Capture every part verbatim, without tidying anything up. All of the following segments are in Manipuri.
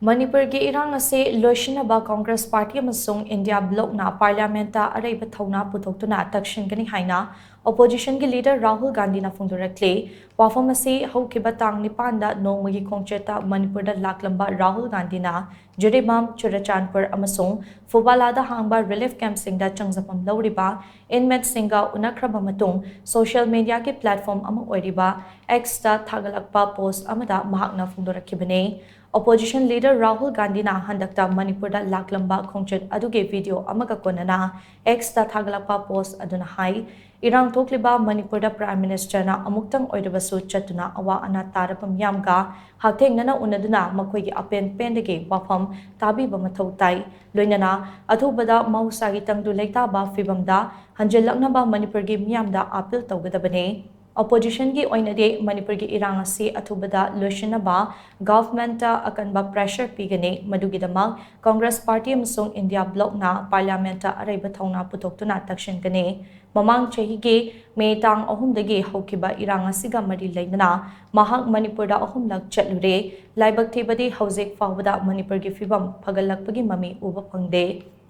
ꯃꯅꯤꯄꯨꯔꯒꯤ ꯏꯔꯥꯡ ꯑꯁꯤ ꯂꯣꯏꯁꯤꯟꯅꯕ ꯀꯣꯡꯒ꯭ꯔꯦꯁ ꯄꯥꯔꯇꯤ ꯑꯃꯁꯨꯡ ꯏꯟꯗꯤꯌꯥ ꯕ꯭ꯂꯣꯛꯅ ꯄꯥꯔꯂꯤꯌꯥꯃꯦꯟꯠꯇ ꯑꯔꯩꯕ ꯊꯧꯅꯥ ꯄꯨꯊꯣꯛꯇꯨꯅ ꯇꯛꯁꯤꯟꯒꯅꯤ ꯍꯥꯏꯅ ꯑꯣꯄꯣꯖꯤꯁꯟꯒꯤ ꯂꯤꯗꯔ ꯔꯥꯍꯨꯜ ꯒꯥꯟꯙꯤꯅ ꯐꯣꯡꯗꯣꯔꯛꯂꯤ꯫ ꯋꯥꯐꯝ ꯑꯁꯤ ꯍꯧꯈꯤꯕ ꯇꯥꯡ ꯅꯤꯄꯥꯟꯗ ꯅꯣꯡꯃꯒꯤ ꯈꯣꯡꯆꯠꯇ ꯃꯅꯤꯄꯨꯔꯗ ꯂꯥꯛꯂꯝꯕ ꯔꯥꯍꯨꯜ ꯒꯥꯟꯙꯤꯅ ꯖꯤꯔꯤꯕꯥꯝ, ꯆꯨꯔꯆꯥꯟꯄꯨꯔ ꯑꯃꯁꯨꯡ ꯐꯨꯕꯥꯂꯥꯗ ꯍꯥꯡꯕ ꯔꯤꯂꯤꯐ ꯀꯦꯝꯞꯁꯤꯡꯗ ꯆꯪꯖꯐꯝ ꯂꯧꯔꯤꯕ ꯏꯟꯃꯦꯠꯁꯤꯡꯒ ꯎꯅꯈ꯭ꯔꯕ ꯃꯇꯨꯡ ꯁꯣꯁꯤꯌꯦꯜ ꯃꯤꯗꯤꯌꯥꯒꯤ ꯄ꯭ꯂꯦꯠꯐꯣꯔꯝ ꯑꯃ ꯑꯣꯏꯔꯤꯕ ꯑꯦꯛꯁꯇ ꯊꯥꯒꯠꯂꯛꯄ ꯄꯣꯁ ꯑꯃꯗ ꯃꯍꯥꯛꯅ ꯐꯣꯡꯗꯣꯔꯛꯈꯤꯕꯅꯤ꯫ ꯑꯣꯄꯣꯖꯤꯁꯟ ꯂꯤꯗꯔ ꯔꯥꯍꯨꯜ ꯒꯥꯟꯙꯤꯅ ꯍꯟꯗꯛꯇ ꯃꯅꯤꯄꯨꯔꯗ ꯂꯥꯛꯂꯝꯕ ꯈꯣꯡꯆꯠ ꯑꯗꯨꯒꯤ ꯚꯤꯗꯤꯑꯣ ꯑꯃꯒ ꯀꯣꯟꯅꯅ ꯑꯦꯛꯁꯇ ꯊꯥꯒꯠꯂꯛꯄ ꯄꯣꯁ ꯑꯗꯨꯅ ꯍꯥꯏ, ꯏꯔꯥꯡ ꯊꯣꯛꯂꯤꯕ ꯃꯅꯤꯄꯨꯔꯗ ꯄ꯭ꯔꯥꯏꯝ ꯃꯤꯅꯤꯁꯇꯔꯅ ꯑꯃꯨꯛꯇꯪ ꯑꯣꯏꯔꯕꯁꯨ ꯆꯠꯇꯨꯅ ꯑꯋꯥ ꯑꯅꯥ ꯇꯥꯔꯕ ꯃꯤꯌꯥꯝꯒ ꯍꯛꯊꯦꯡꯅꯅ ꯎꯅꯗꯨꯅ ꯃꯈꯣꯏꯒꯤ ꯑꯄꯦꯟ ꯄꯦꯟꯗꯒꯤ ꯋꯥꯐꯝ ꯇꯥꯕꯤꯕ ꯃꯊꯧ ꯇꯥꯏ꯫ ꯂꯣꯏꯅꯅ ꯑꯊꯨꯕꯗ ꯃꯍꯧꯁꯥꯒꯤ ꯇꯪꯗꯨ ꯂꯩꯇꯥꯕ ꯐꯤꯕꯝꯗ ꯍꯟꯖꯤꯜꯂꯛꯅꯕ ꯃꯅꯤꯄꯨꯔꯒꯤ ꯃꯤꯌꯥꯝꯗ ꯑꯥꯄꯤꯜ ꯇꯧꯒꯗꯕꯅꯤ꯫ ꯑꯣꯄꯣꯖꯤꯁꯟꯒꯤ ꯑꯣꯏꯅꯗꯤ ꯃꯅꯤꯄꯨꯔꯒꯤ ꯏꯔꯥꯡ ꯑꯁꯤ ꯑꯊꯨꯕꯗ ꯂꯣꯏꯁꯤꯟꯅꯕ ꯒꯚꯔꯟꯃꯦꯟꯠꯇ ꯑꯀꯟꯕ ꯄ꯭ꯔꯦꯁꯔ ꯄꯤꯒꯅꯤ꯫ ꯃꯗꯨꯒꯤꯗꯃꯛ ꯀꯣꯡꯒ꯭ꯔꯦꯁ ꯄꯥꯔꯇꯤ ꯑꯃꯁꯨꯡ ꯏꯟꯗꯤꯌꯥ ꯕ꯭ꯂꯣꯛꯅ ꯄꯥꯔꯂꯤꯌꯥꯃꯦꯟꯠꯇ ꯑꯔꯩꯕ ꯊꯧꯅꯥ ꯄꯨꯊꯣꯛꯇꯨꯅ ꯇꯛꯁꯤꯟꯒꯅꯤ꯫ ꯃꯃꯥꯡ ꯆꯍꯤꯒꯤ ꯃꯦ ꯇꯥꯡ ꯑꯍꯨꯝꯗꯒꯤ ꯍꯧꯈꯤꯕ ꯏꯔꯥꯡ ꯑꯁꯤꯒ ꯃꯔꯤ ꯂꯩꯅꯅ ꯃꯍꯥꯛ ꯃꯅꯤꯄꯨꯔꯗ ꯑꯍꯨꯝꯂꯛ ꯆꯠꯂꯨꯔꯦ꯫ ꯂꯥꯏꯕꯛ ꯊꯤꯕꯗꯤ ꯍꯧꯖꯤꯛ ꯐꯥꯎꯕꯗ ꯃꯅꯤꯄꯨꯔꯒꯤ ꯐꯤꯕꯝ ꯐꯒꯠꯂꯛꯄꯒꯤ ꯃꯃꯤ ꯎꯕ ꯐꯪꯗꯦ꯫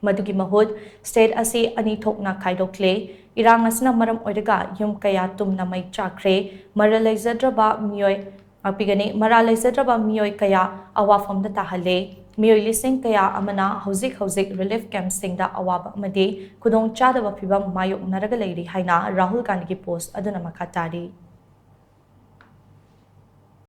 ꯃꯗꯨꯒꯤ ꯃꯍꯨꯠ ꯁ꯭ꯇꯦꯠ ꯑꯁꯤ ꯑꯅꯤ ꯊꯣꯛꯅ ꯈꯥꯏꯗꯣꯛꯂꯦ꯫ ꯏꯔꯥꯡ ꯑꯁꯤꯅ ꯃꯔꯝ ꯑꯣꯏꯔꯒ ꯌꯨꯝ ꯀꯌꯥ ꯇꯨꯝꯅ ꯃꯩ ꯆꯥꯛꯈ꯭ꯔꯦ꯫ ꯃꯔꯥꯜ ꯂꯩꯖꯗ꯭ꯔꯕ ꯃꯤꯑꯣꯏ, ꯉꯥꯛꯄꯤꯒꯅꯤ, ꯃꯔꯥꯜ ꯂꯩꯖꯗ꯭ꯔꯕ ꯃꯤꯑꯣꯏ ꯀꯌꯥ ꯑꯋꯥꯐꯝꯗ ꯇꯥꯍꯜꯂꯦ꯫ ꯃꯤꯑꯣꯏ ꯂꯤꯁꯤꯡ ꯀꯌꯥ ꯑꯃꯅ ꯍꯧꯖꯤꯛ ꯍꯧꯖꯤꯛ ꯔꯤꯂꯤꯐ ꯀꯦꯝꯞꯁꯤꯡꯗ ꯑꯋꯥꯕ ꯑꯃꯗꯤ ꯈꯨꯗꯣꯡꯆꯥꯗꯕ ꯐꯤꯕꯝ ꯃꯥꯌꯣꯛꯅꯔꯒ ꯂꯩꯔꯤ ꯍꯥꯏꯅ ꯔꯥꯍꯨꯜ ꯒꯥꯟꯙꯤꯒꯤ ꯄꯣꯁ ꯑꯗꯨꯅ ꯃꯈꯥ ꯇꯥꯔꯤ꯫